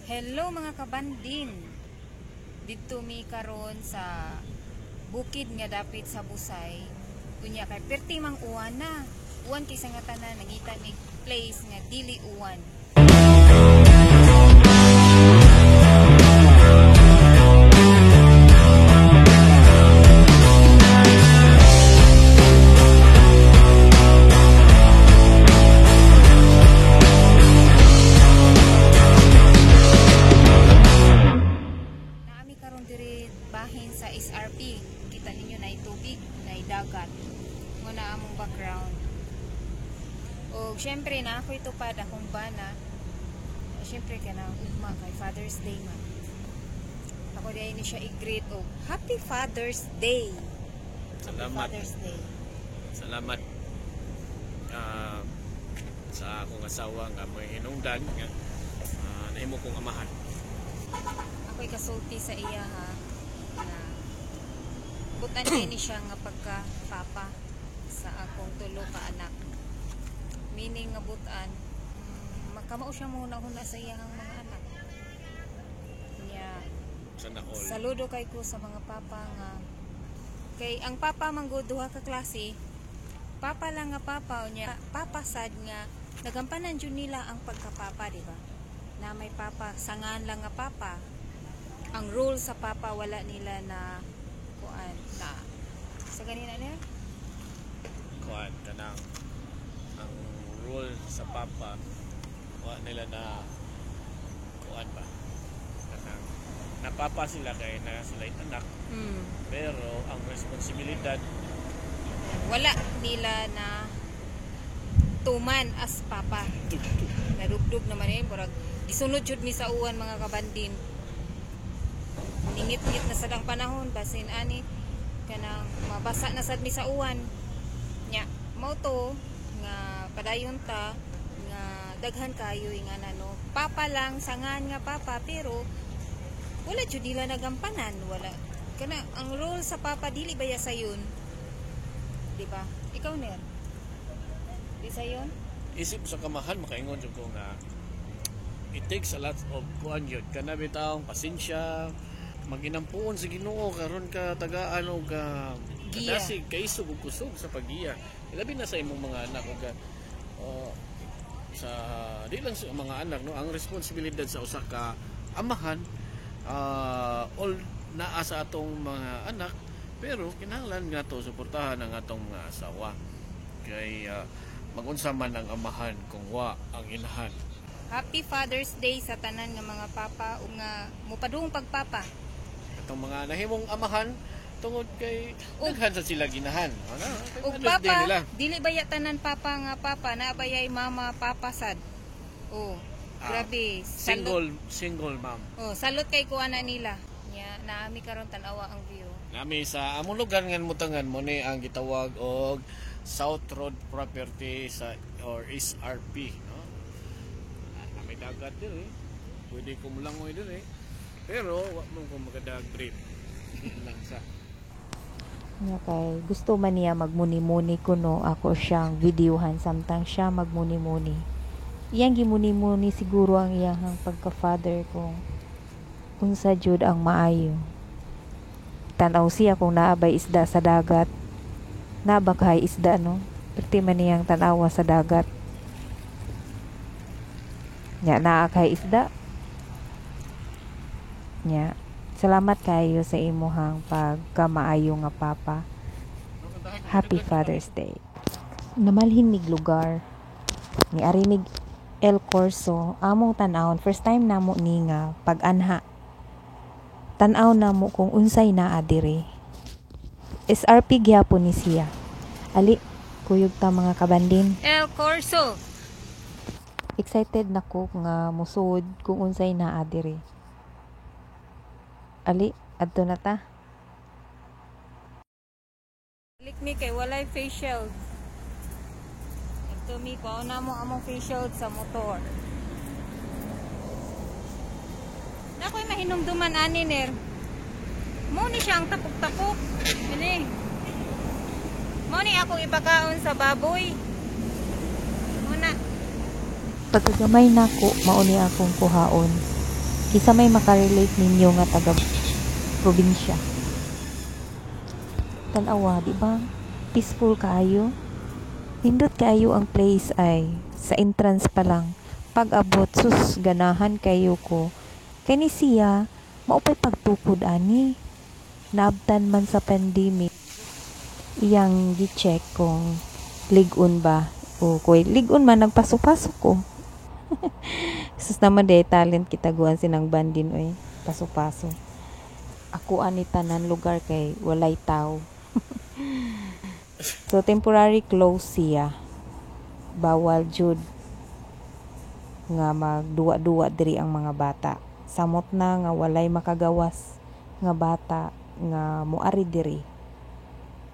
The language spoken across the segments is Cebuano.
Hello mga kabandin. Didto mi karon sa bukid nga dapit sa Busay. Unya kay perti mang uwan na. Uwan kay sa nga tanan, nangita mig place nga dili uwan. Naami karon diri bahin sa SRP. Kita ninyo na tubig, na dagat. Mo na among background. Og syempre na ako'y tupad akong bana. Syempre kanang ugma kay Father's Day man. Ako diay ni siya i-greet og Happy Father's Day. Happy Salamat. Father's Day. Salamat sa akong asawa nga may hinungdan nga nahimo kong amahan. Ako'y kasulti sa iya ha na butan kay ni siya nga pagka papa sa akong tulo ka anak. Meaning nga butan, makamao siya muna-huna sa iyang mga anak. Nya Sana all. Saludo kay ko sa mga papa nga kay ang papa man gud duha ka klase. Papa lang nga papa, unya papa sad nga nagampanan jud nila ang pagkapapa, di ba? Na may papa sangan lang nga papa. Ang role sa papa wala nila na kuan na sa ganina niya. Kuan kanang ang role sa papa wa nila na kuan ba, kanang napapa sila kay na sila anak, pero ang responsibilidad wala nila na tuman as papa. Narugdog naman eh, murag gisunod jud mi sa uwan mga kabandin. Ningit-ngit na sad ang panahon basin ani kanang mabasa na sad mi sa uwan. Nya mao to nga padayon ta nga daghan kayo nga no. Papa lang sangan nga papa pero wala jud nila nagampanan, wala kana ang role sa papa dili baya sayon. Di ba? Ikaw ner. Di sayon? Isip sa kamahan makaingon jud ko nga it takes a lot of kuan yun kana bitawng pasensya, maginampuon sa Ginoo karon ka tagaan og Giya. kadasig kaisog ug kusog sa paggiya, labi na sa imong mga anak ug sa di lang sa mga anak, no, ang responsibilidad sa usa ka amahan all naa sa atong mga anak, pero kinahanglan nga to suportahan ang atong mga asawa kay magunsa man ang amahan kung wa ang inahan. Happy Father's Day sa tanan nga mga papa ug nga mopadung pagpapa. Atong mga nahimong amahan tungod kay daghan sa sila ginahan. Ano? Ug Father's Day papa, nila. Dili baya tanan papa nga papa, naa bayay mama papa sad. Oh, grabe. Single single mom. Oh, salute kay kuana nila. Nya naami karon tan-awa ang view. Nami sa among lugar nga mutangan mo ni ang gitawag og South Road Property sa or SRP, no? May dagat diri. Pwede ko mulangoy diri. Pero wa mo ko makadag trip. Lang sa. Nya kay gusto man niya magmuni-muni kuno, ako siyang videohan samtang siya magmuni-muni. Iyang gimuni-muni siguro ang iyang pagka-father kung unsa jud ang maayo. Tan-aw siya kung naa bay isda sa dagat. Naa ba kay isda, no? Perti man niyang tan-awa sa dagat. Nya naa kay isda. Nya salamat kayo sa imuhang pagkamaayo nga papa. Happy Father's Day. Namalhin mig lugar. Ni ari mig El Corso, among tan-awon, first time namo ni nga pag-anha. Tan-aw namo kung unsay naa diri. SRP gyapon ni siya. Ali, kuyog ta mga kabandin. El Corso. Excited na ko nga musuod kung unsay naa diri. Ali, adto na ta. Balik mi kay walay face shield. Adto mi kuha na mo among face shield sa motor. Nakoy mahinumduman ani ner. Mo ni siya ang tapok-tapok. Ini. Mo ni akong ipakaon sa baboy. Muna. Pagkagamay nako, mao ni akong kuhaon. Isa may makarelate ninyo nga taga probinsya. Tanawa, di ba? Peaceful kaayo. Nindot kaayo ang place ay sa entrance pa lang. Pag-abot, sus, ganahan kayo ko. Kay ni siya, maupay pagtukod ani. Naabtan man sa pandemic. Iyang gi-check kung lig-on ba o kuy lig-on man nagpaso-paso ko. Sus naman de talent kitaguan sinang bandin oy, paso-paso. Ako ani tanan lugar kay walay tao. So temporary close siya. Bawal jud nga magduwa-duwa diri ang mga bata. Samot na nga walay makagawas nga bata nga moari diri.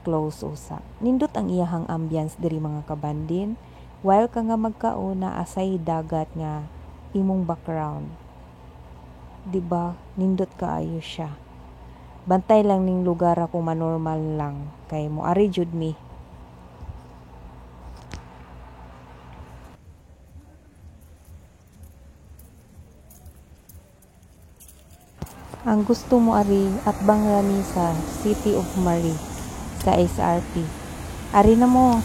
Close usa. Nindot ang iyahang ambience diri mga kabandin. While ka nga magkaon naa asay dagat nga imong background. Di ba? Nindot kaayo siya. Bantay lang ning lugar ako manormal lang kay moari jud mi. Ang gusto mo ari atbang rami sa City of Mary sa SRP. Ari na mo.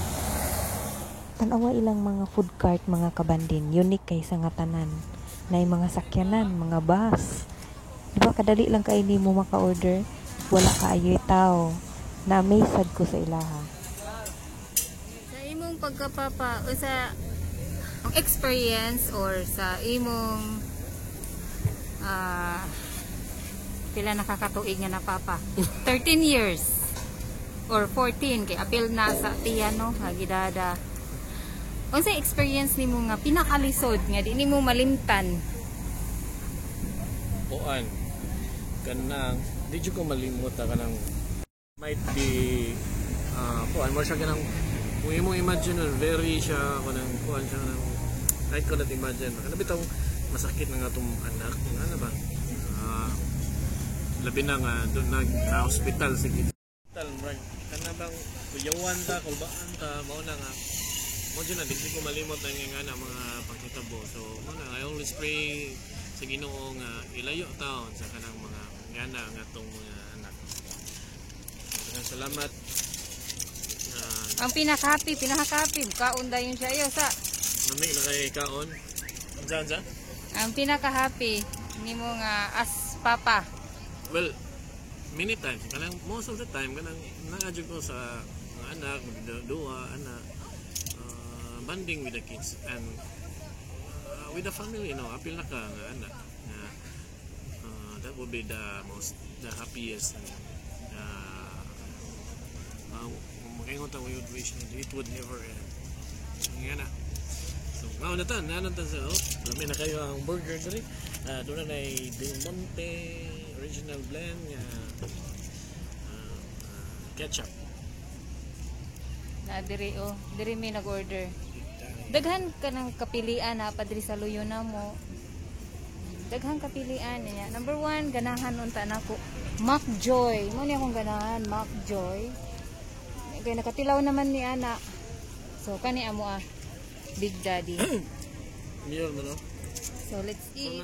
Tan-awa ilang mga food cart mga kabandin. Unique kay sa nga tanan. Nay mga sakyanan, mga bus. Di ba kadali lang kay nimo maka-order? Wala kaayo'y tao. Na-amaze sad ko sa ilaha. Sa imong pagkapapa o sa experience or sa imong pila nakakatuig nga napapa? 13 years or 14 kay apil na sa tiya no hagidada. Unsay experience nimo nga pinakalisod nga di nimo malimtan? Kuan kanang di jud ko malimot kanang might be kuan mo siya kanang kung imong imagine very siya kanang kuan siya kanang I cannot imagine kana bitong masakit na nga atong anak nga ba labi na nga doon nag-hospital sige hospital murag kana bang kuyawan ta kulbaan ta mao na nga mo jud na di ko malimot ang nga na mga panghitabo. So mo na I always pray sa Ginoo nga ilayo taon sa kanang mga ngana nga atong mga anak. So, salamat. Ang pinaka-happy kaon dayon siya ayo sa nami na kay kaon. Unsa? Ang pinaka-happy nimo nga as papa. Well, many times kanang most of the time kanang naa jud ko sa mga anak, magduwa anak, bonding with the kids and with the family, no, apil na ka nga anak nga that would be the most, the happiest and makaingon ta we would wish it would never end. Nga na. So, mao na ta, nanon ta sa lami na kayo ang burger diri. Doon na Del Monte original blend nga ketchup. Na diri oh, diri may nag-order. Daghan ka ng kapilian ha, padri sa luyo na mo. Daghan kapilian niya. Number 1, ganahan unta nako. McJoy. Mo ni akong ganahan, McJoy. Kay nakatilaw naman ni ana. So kani amo ah, Big Daddy. Mayor man no. So let's eat.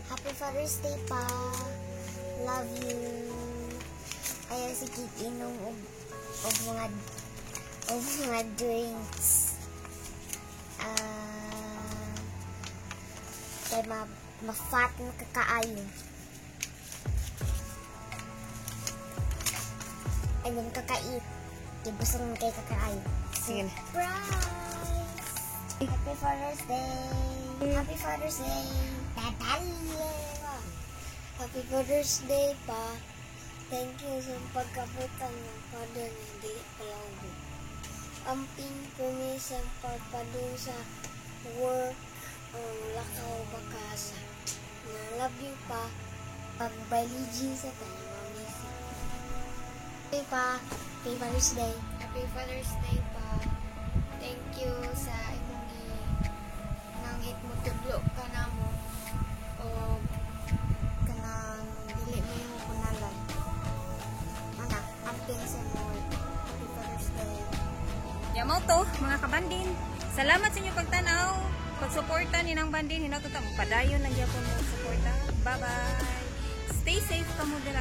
Happy Father's Day pa. Love you. Ayaw sige inom og mga drinks. Kay ma-fat na kakaayo. I mean, kakait. Ibusong na kay kakaayo. Surprise! Happy Father's Day! Happy Father's Day! Dadal! Happy Father's Day pa. Thank you sa pagkabutan ng father na di palaugo. Amping kumi sa pagpadung sa work ang lakaw bakasa. Na love you pa. Pagbaligi sa tayo mamisi. Happy pa. Happy Father's Day. Happy Father's Day pa. Thank you sa imong nanghit mo tudlo ka na mo o kanang dili mo yung kunalan. Anak, amping sa mo. Happy Father's Day. Yamaw to, mga kabandin. Salamat sa inyong pagtanaw, pagsuporta ni Nang Bandin, hinato ta padayon lang gyapon mo suporta. Bye bye. Stay safe kamo dira.